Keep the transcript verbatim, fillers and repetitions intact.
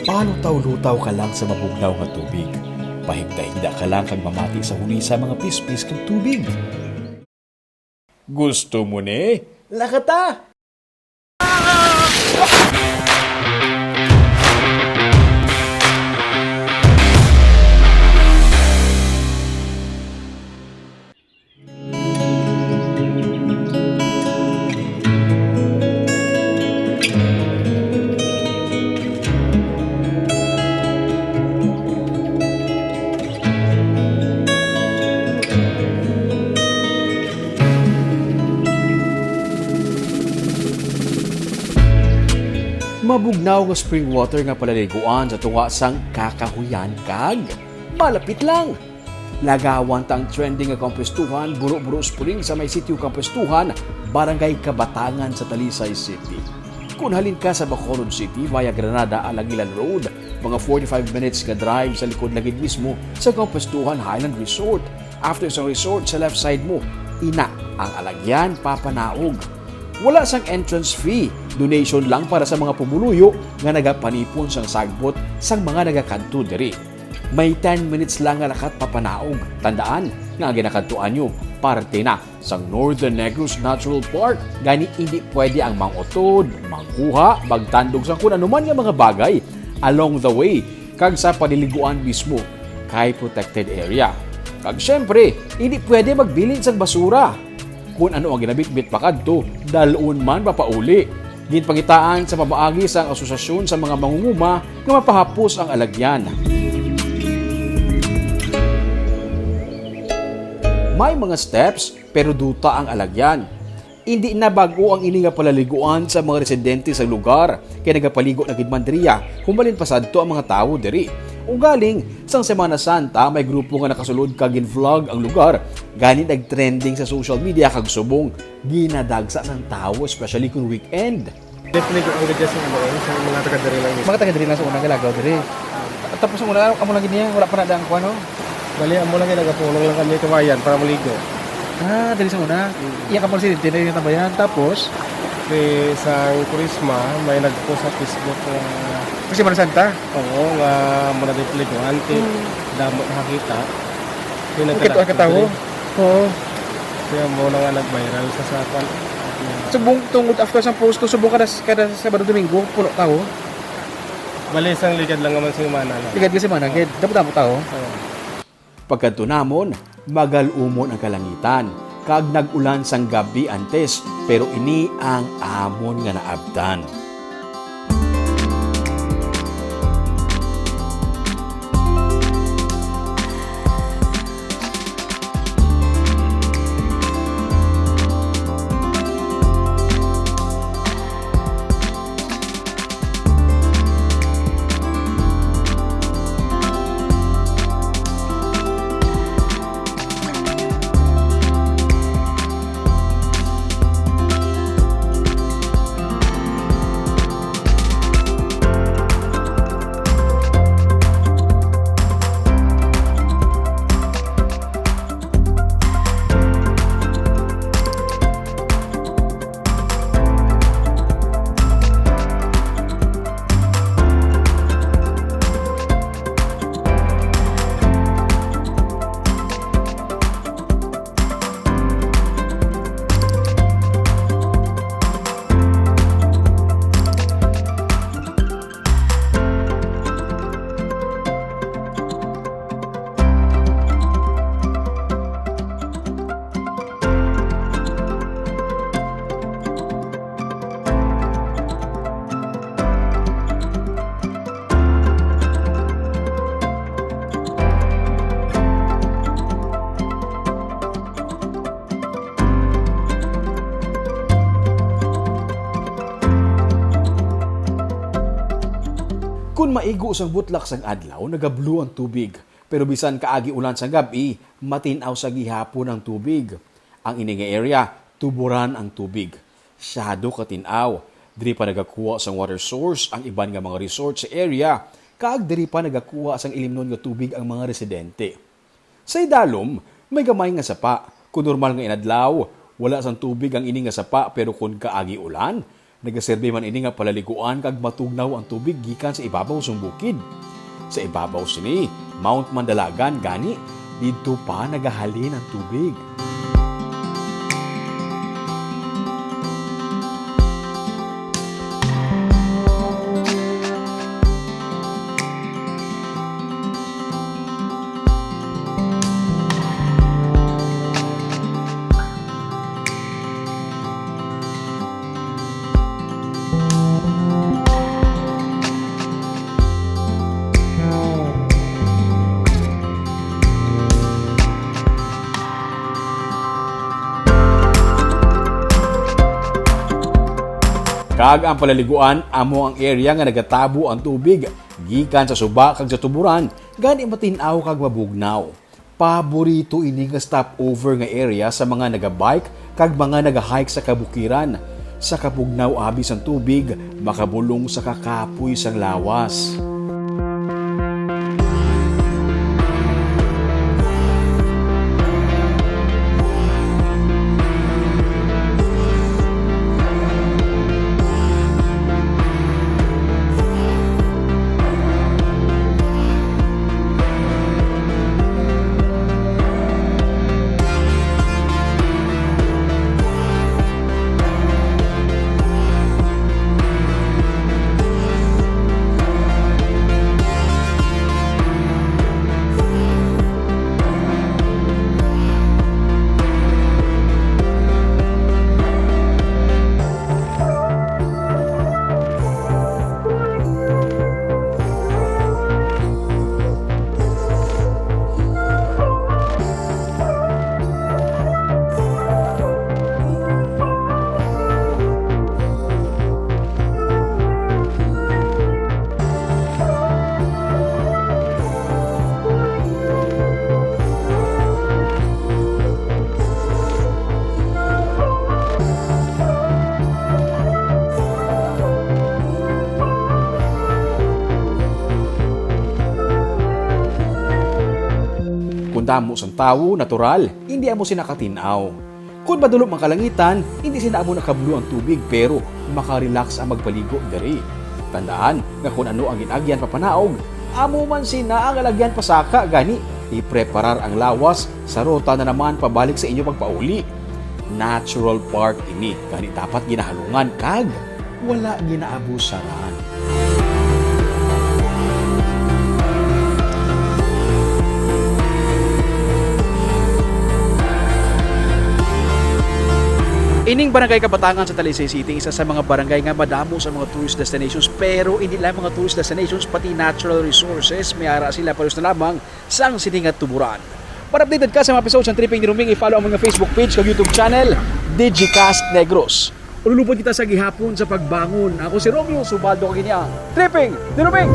Palutaw-lutaw ka lang sa mabugnaw nga tubig. Pahigda-higda ka lang kag mamati sa huni sa mga pispis kag tubig. Gusto mo ni? Lakata! Mabugnaw nga spring water nga palaliguan sa tunga sang kakahuyan kag malapit lang. Lagawan ta ang trending nga kampuestuhan, Buro-Buro Spring, sa may Sitio Kampuestuhan, Barangay Kabatangan sa Talisay City. Kung halin ka sa Bacolod City via Granada, Alangilan Road, mga forty-five minutes nga drive sa likod lang gid mismo sa kampuestuhan Highland Resort. After sa resort, sa left side mo, ina ang Alagyan, Papanaog. Wala sang entrance fee, donation lang para sa mga pumuluyo nga nagapanipon sang sagbot sang mga nagakadto diri. May ten minutes lang nga lakat papanaog. Tandaan nga ang ginakadtuan nyo parte na sang Northern Negros Natural Park, gani indi pwede ang mangutod, mangkuha, magtandog sa kun anuman nga mga bagay along the way kag sa paliliguan mismo kay protected area. Kag syempre, indi pwede magbilin sang basura. Kun ano ang ginabitbit pakadto, dal-on man papauli. Ginpangitaan sa pamaagi sang Asosasyon sa mga Mangunguma nga mapahapos ang Alagyan. May mga steps, pero duta ang Alagyan. Indi na bag-o ang ini nga palaliguan sa mga residente sa lugar, kay nagapaligo na gid man diriya kung malin pasadto ang mga tawo diri. Ugaling, sang Semana Santa, may grupo nga nakasulod kag gin-vlog ang lugar, gani nag-trending sa social media kag subong ginadagsa sang tawo, especially kung weekend. Definitely, ang gadya sa ano, eh, sa mga taga diri lang mismo. Mga taga diri lang sa una, galagaw diri. Tapos ang una, amo lang gid niya, wala pa na daan kuan, no? Bali, amo lang gid, nagapulong lang kami kawayan para maligo. Ah, diri sa una? Mm. Iya ka presidente na yung tabayan. Tapos? Kay sang Kurisma, may nag-post sa Facebook nga Kasi Semana Santa? Oo, nga muna din paliguan, ti Mm. damo nakakita. Yung Ang kito-, ang katawo? diri. Oo. Kaya mo na nga nag-viral sa, sa kwan. Subong tungod after sa post ko, subong kada, kada Sabado Domingo, puno tao. Bali, isang ligad lang naman sa semana, no? Ligad nga semana, gid. Damo-damo tao. Oo. Pagkadto namon, magal-umon ang kalangitan, kag nag-ulan sang gab-i antes, pero ini ang amon nga naabtan. Kun maigo sang butlak sang adlaw, nagablue ang tubig. Pero bisan kaagi ulan sang gab-i, matin-aw sa gihapon ang tubig. Ang ini nga area, tuburan ang tubig. Shadow katin-aw. Diri pa nagakuha sang water source ang iban nga mga resort sa area, kag diri pa nagakuha sang ilimnon nga tubig ang mga residente. Sa idalom, may gamay nga sapa. Kung normal nga inadlaw, wala sang tubig ang ini nga sapa, pero kung kaagi ulan, Nagaserbi man ini nga palaliguan kag matugnaw ang tubig gikan sa ibabaw sang bukid. Sa ibabaw sini, Mount Mandalagan gani, didto pa nagahalin ang tubig. Kag ang palaliguan amo ang area nga nagatabo ang tubig gikan sa suba kag sa tuburan, gani matin-aw kag mabugnaw. Paborito ini nga stopover nga area sa mga nagabike kag mga nagahike sa kabukiran. Sa kabugnaw abi sang tubig, makabulong sa kakapoy sang lawas. Kon damo sang tawo, natural, hindi amo sina katin-aw. Kon madulom ang kalangitan, hindi sina amo nakabulo ang tubig, pero makarelax ang magpaligo diri. Tandaan nga kon ano ang gin-agyan papanaog, amo man sina ang alagyan pasaka, gani ipreparar ang lawas sa ruta na naman pabalik sa inyo pagpauli. Natural park ini, gani dapat ginahalungan kag wala ginaabusaran. Ining Barangay Kabatangan sa Talisay City, isa sa mga barangay nga madamo sa mga tourist destinations, pero hindi lang mga tourist destinations, pati natural resources, may ara sila palos na lamang sang sini nga tuburan. Para updated ka sa mga episodes ng Tripping ni Ruming, i-follow ang mga Facebook page kag YouTube channel, Digicast Negros. Ululupod kita sa gihapon sa pagbangon. Ako si Romeo Subaldo, kag ini ang Tripping ni Ruming.